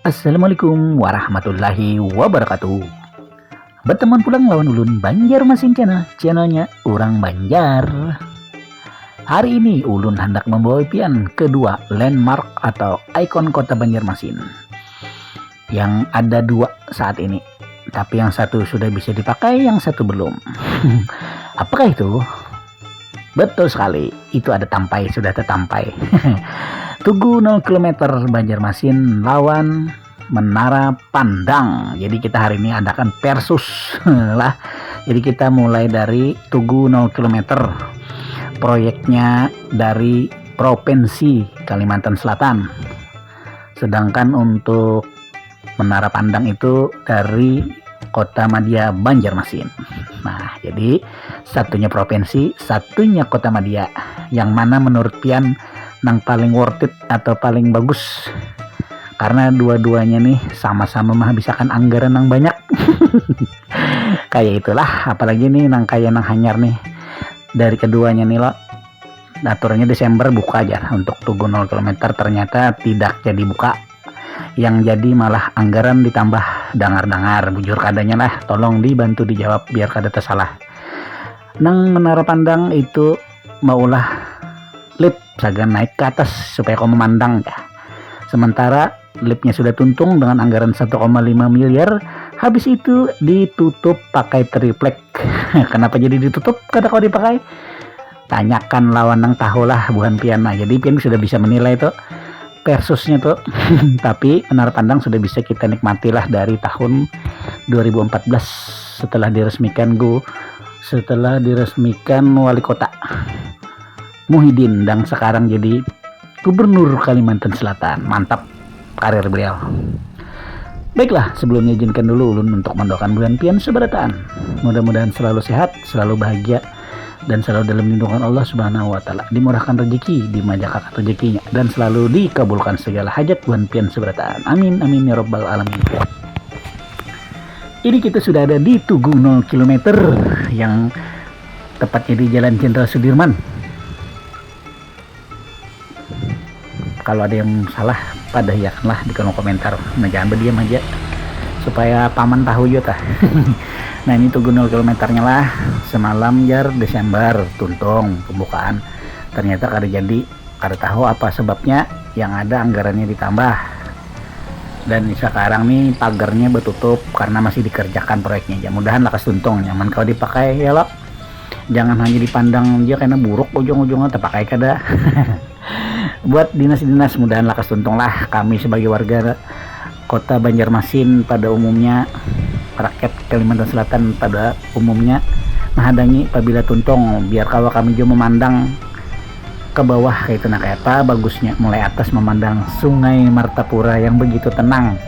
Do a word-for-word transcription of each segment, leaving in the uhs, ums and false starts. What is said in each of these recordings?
Assalamualaikum warahmatullahi wabarakatuh. Berteman pulang lawan ulun Banjarmasin Channel, channelnya orang Banjar. Hari ini ulun hendak membawa pian kedua landmark atau ikon kota Banjarmasin. Yang ada dua saat ini, tapi yang satu sudah bisa dipakai, yang satu belum. Apakah itu? Betul sekali, itu ada tampai, sudah tetampai. Tugu nol kilometer Banjarmasin lawan Menara Pandang. Jadi kita hari ini adakan versus lah. Jadi kita mulai dari Tugu nol kilometer. Proyeknya dari Provinsi Kalimantan Selatan. Sedangkan untuk Menara Pandang itu dari Kota Madya Banjarmasin. Nah, jadi satunya provinsi, satunya Kota Madya. Yang mana menurut pian nang paling worth it atau paling bagus? Karena dua-duanya nih sama-sama menghabiskan anggaran yang banyak. Kayak itulah, apalagi nih nang kayak nang hanyar nih. Dari keduanya nih lo, aturannya Desember buka aja untuk Tugu nol kilometer, ternyata tidak jadi buka. Yang jadi malah anggaran ditambah. Dangar-dangar, bujur kadanya lah, tolong dibantu dijawab biar kada tersalah. Nang Menara Pandang itu maulah lift sagan naik ke atas supaya kau memandang ya. Sementara liftnya sudah tuntung dengan anggaran satu koma lima miliar, habis itu ditutup pakai triplek. Kenapa jadi ditutup? Kada kau dipakai? Tanyakan lawan nang tahu lah buhan pian. Nah, jadi pian sudah bisa menilai tuh versusnya tuh. Tapi Menara Pandang sudah bisa kita nikmati lah dari tahun dua ribu empat belas setelah diresmikan Gu setelah diresmikan wali kota Muhyiddin dan sekarang jadi Gubernur Kalimantan Selatan. Mantap karir beliau. Baiklah, sebelumnya izinkan dulu ulun untuk mendoakan bulan pian seberataan. Mudah-mudahan selalu sehat, selalu bahagia, dan selalu dalam lindungan Allah Subhanahu wa Ta'ala. Dimurahkan rezeki, dimajakkan rezekinya, dan selalu dikabulkan segala hajat bulan pian seberataan. Amin, amin, ya rabbal alamin. Ini kita sudah ada di Tugu nol kilometer yang tepatnya di Jalan Jenderal Sudirman. Kalau ada yang salah, padahiakanlah di kolom komentar. Nah, jangan berdiam aja. Supaya paman tahu juga tah. Nah, ini Tugu nol kilometernya lah. Semalam jar Desember, tuntung pembukaan. Ternyata kada jadi, kada tahu apa sebabnya, yang ada anggarannya ditambah. Dan sekarang nih pagarnya betutup karena masih dikerjakan proyeknya. Ya, mudahan lakas tuntung, nyaman kalau dipakai ya lo. Jangan hanya dipandang aja karena buruk ujung-ujungnya terpakai kada. Buat dinas-dinas, mudahan lakas tuntung lah. Kami sebagai warga kota Banjarmasin pada umumnya, rakyat Kalimantan Selatan pada umumnya, menghadangi pabila tuntung, biar kawa kami juga memandang ke bawah kayak itu. Nah, kayak apa bagusnya mulai atas memandang Sungai Martapura yang begitu tenang.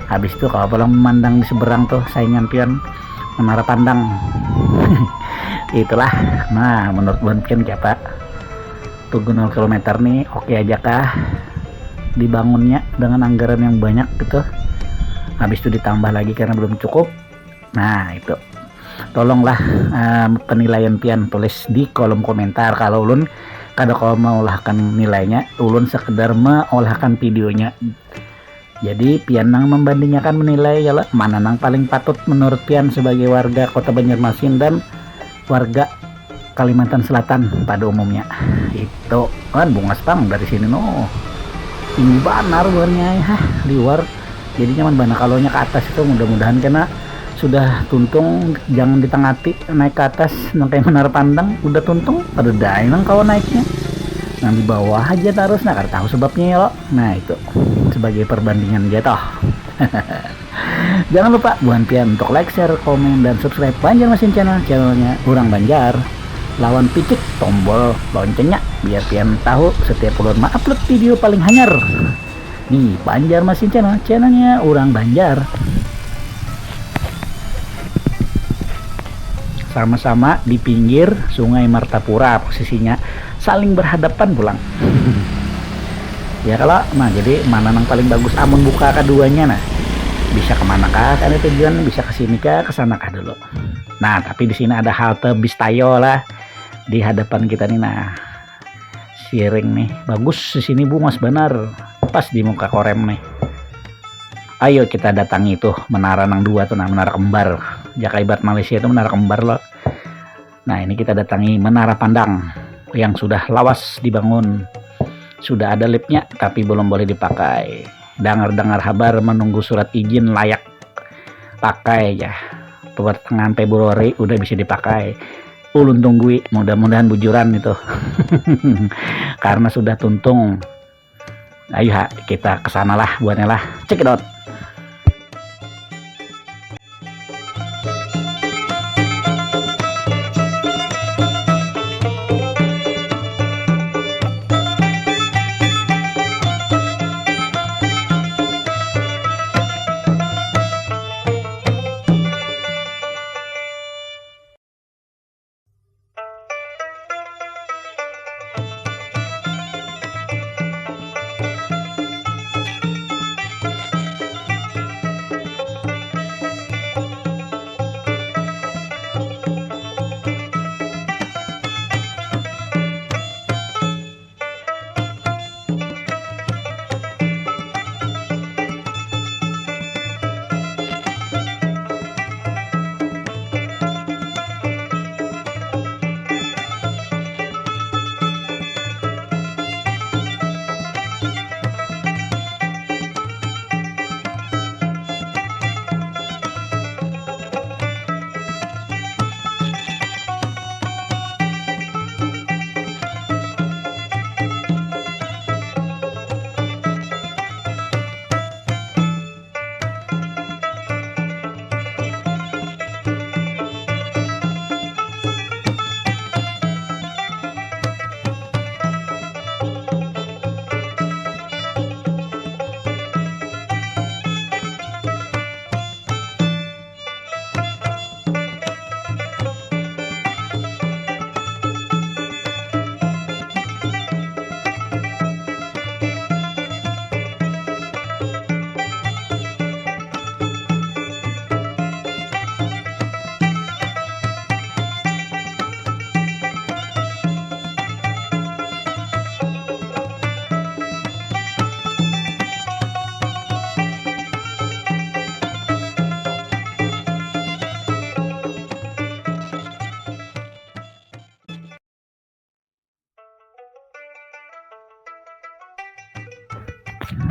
Habis itu kawa pulang memandang di seberang tuh saingan pian, Menara Pandang. Itulah. Nah, menurut buhan pian kayak apa? Tugu nol kilometer nih oke aja kah dibangunnya dengan anggaran yang banyak gitu? Habis itu ditambah lagi karena belum cukup. Nah, itu. Tolonglah um, penilaian pian tulis di kolom komentar. Kalau ulun kada kau mengolahkan nilainya, ulun sekedar mengolahkan videonya. Jadi pian nang membandingkan menilai ya lah, mana nang paling patut menurut pian sebagai warga kota Banjarmasin dan warga Kalimantan Selatan pada umumnya. Itu kan bungas pang dari sini no. Tinggi banar buhannya, hah, liwar. Jadi nyaman banget kalau nya ke atas itu, mudah-mudahan kena sudah tuntung, jangan ditangati naik ke atas nang kayak Menara Pandang, udah tuntung pada dai nang kawa naiknya. Nang di bawah aja terus, nah kada tahu sebabnya ya lo. Nah, itu sebagai perbandingan aja toh. Jangan lupa buhan pian untuk like, share, komen, dan subscribe Banjarmasin Channel, channelnya orang Banjar. Lawan picik tombol loncengnya biar pian tahu setiap ulun mengupload video paling hanyar di Banjarmasin Channel, channelnya orang Banjar. Sama-sama di pinggir Sungai Martapura posisinya, saling berhadapan pulang. Ya kalau, nah, jadi mana nang paling bagus amun buka keduanya, nah, bisa kemana kah karena tujuan, bisa ke sini kah, ke sana kah dulu. Nah, tapi di sini ada halte bis Tayo lah di hadapan kita nih. Nah, siring nih, bagus di sini, bungas benar, pas di muka korem nih. Ayo kita datangi tuh menara nang dua tuh, nah, menara kembar. Jaka ibarat Malaysia itu menara kembar loh. Nah, ini kita datangi Menara Pandang yang sudah lawas dibangun. Sudah ada liftnya, tapi belum boleh dipakai. Dangar-dangar habar menunggu surat izin layak pakai ya. Pertengahan Februari udah bisa dipakai. Ulun tunggui, mudah-mudahan bujuran itu. Karena sudah tuntung. Ayo ha, kita kesanalah buatnya lah. Check it out.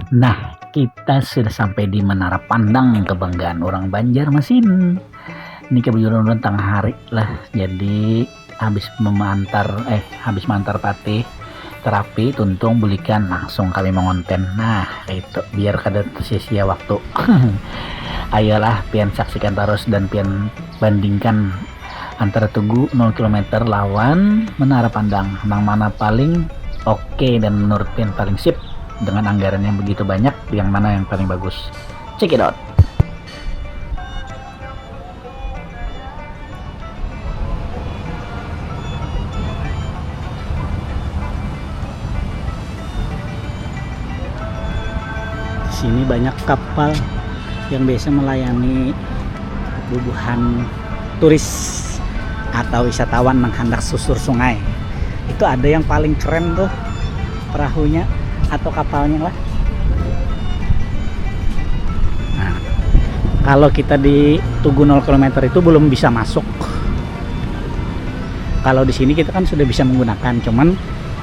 Nah, kita sudah sampai di Menara Pandang kebanggaan orang Banjarmasin. Ini kebetulan ulun tengah hari lah, jadi habis memantar eh habis mantar patih terapi tuntung bulikan langsung kami mengonten. Nah, itu biar kada sia-sia waktu. Ayolah pian saksikan terus dan pian bandingkan antara Tugu nol kilometer lawan Menara Pandang, nang mana paling oke dan menurut pian paling sip dengan anggaran yang begitu banyak, yang mana yang paling bagus? Check it out. Di sini banyak kapal yang biasa melayani bubuhan turis atau wisatawan yang hendak susur sungai. Itu ada yang paling keren tuh perahunya atau kapalnya lah. Nah, kalau kita di Tugu nol kilometer itu belum bisa masuk. Kalau di sini kita kan sudah bisa menggunakan, cuman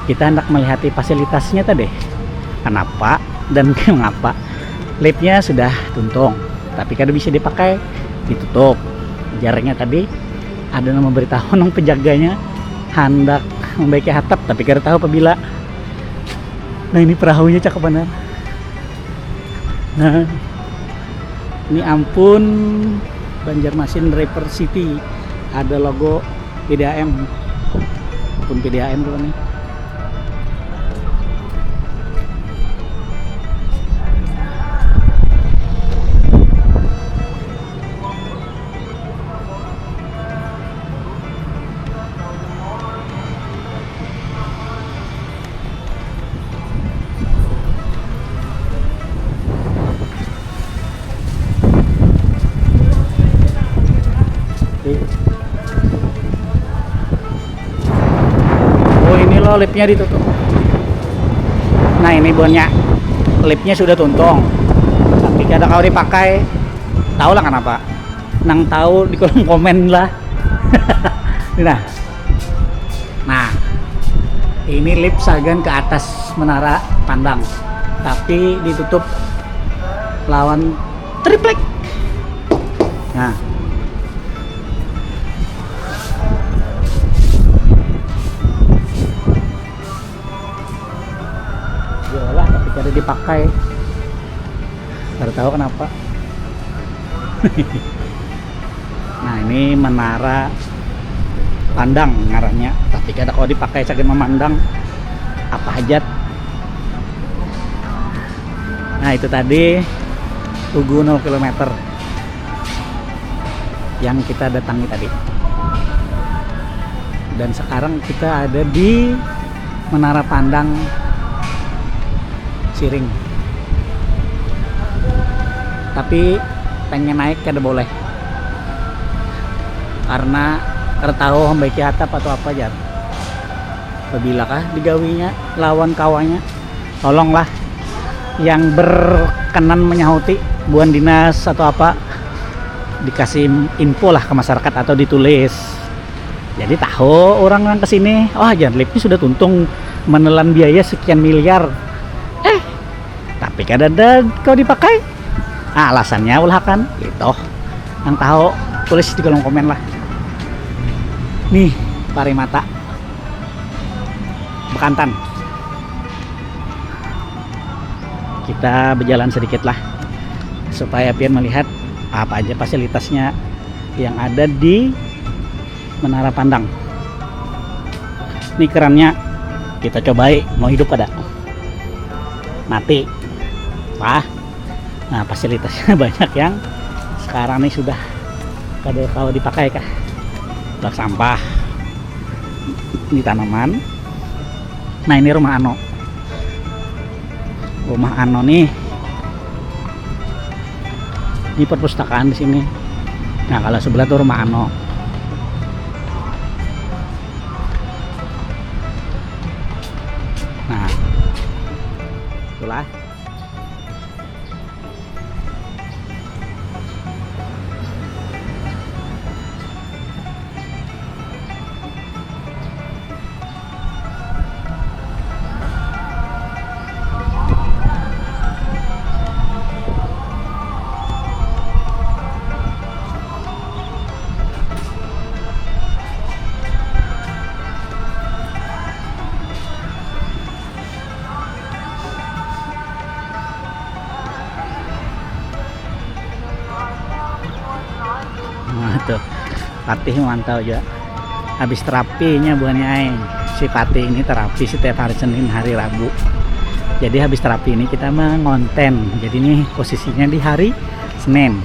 kita hendak melihati fasilitasnya tadi. Kenapa dan mengapa liftnya sudah tuntung, tapi kada bisa dipakai, ditutup. Jarnya tadi ada nama beritahu nang penjaganya hendak membaiki hatap, tapi kada tahu apabila. Nah, ini perahunya cakep benar. Nah, ini Ampun Banjarmasin River City, ada logo P D A M. Ampun P D A M tuh nih. Oh, ini loh liftnya ditutup. Nah, ini buannya, liftnya sudah tuntung, tapi Tiada kau dipakai, tahu lah kenapa. Nang tahu di kolom komen lah. Nah, nah, ini lift sagan ke atas menara pandang, tapi ditutup lawan triplek. Nah, yolah, tapi kada dipakai. Kada tahu kenapa. Nah, ini menara pandang ngarannya, tapi kada kau dipakai sagan memandang apa hajat. Nah, itu tadi Tugu nol kilometer yang kita datangi tadi. Dan sekarang kita ada di Menara Pandang Siring. Tapi pengen naik kada boleh. Karena kada tahu hambaiki atap atau apa, jar. Apabila kah digawinya lawan kawanya, tolonglah yang berkenan menyahuti, buan dinas atau apa, dikasih info lah ke masyarakat atau ditulis. Jadi tahu orang yang kesini, oh, jar, lift ini sudah tuntung menelan biaya sekian miliar. Eh, tapi kada ada kau dipakai. Ah, alasannya ulahakan, gitu. Yang tahu, tulis di kolom komen lah. Nih, parimata Bekantan. Kita berjalan sedikit lah, supaya pian melihat apa aja fasilitasnya yang ada di Menara Pandang. Ini kerannya, kita cobai, mau hidup kada? Mati. Wah. Nah, fasilitasnya banyak yang sekarang nih sudah kada kawa dipakai kah. Bak sampah. Ini tanaman. Nah, ini rumah Ano. Rumah Ano nih. Ini perpustakaan di sini. Nah, kalau sebelah tuh rumah Ano. Nah, itulah. Nah, tuh. Patih mantau juga. Habis terapinya buahnya, ai. Si Patih ini terapi setiap hari Senin, hari Rabu. Jadi habis terapi ini kita mengonten. Jadi ini posisinya di hari Senin.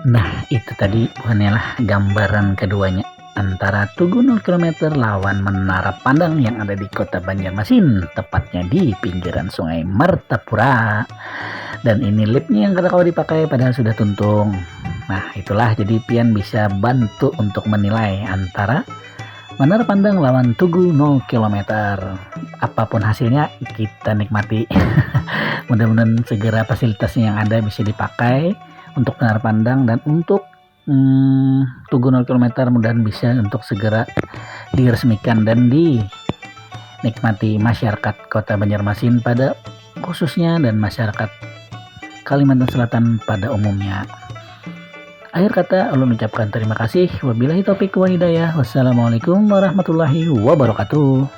Nah, itu tadi buhannya lah gambaran keduanya antara Tugu nol kilometer lawan Menara Pandang yang ada di Kota Banjarmasin, tepatnya di pinggiran Sungai Martapura. Dan ini liftnya yang kada kawa dipakai padahal sudah tuntung. Nah, itulah, jadi pian bisa bantu untuk menilai antara Menara Pandang lawan Tugu nol kilometer. Apapun hasilnya, kita nikmati. Mudah-mudahan segera fasilitasnya yang ada bisa dipakai untuk Menara Pandang dan untuk, hmm, Tugu nol kilometer, mudahan bisa untuk segera diresmikan dan dinikmati masyarakat Kota Banjarmasin pada khususnya dan masyarakat Kalimantan Selatan pada umumnya. Akhir kata, ulun ucapkan terima kasih. Wabillahi taufiq wal hidayah. Wassalamualaikum warahmatullahi wabarakatuh.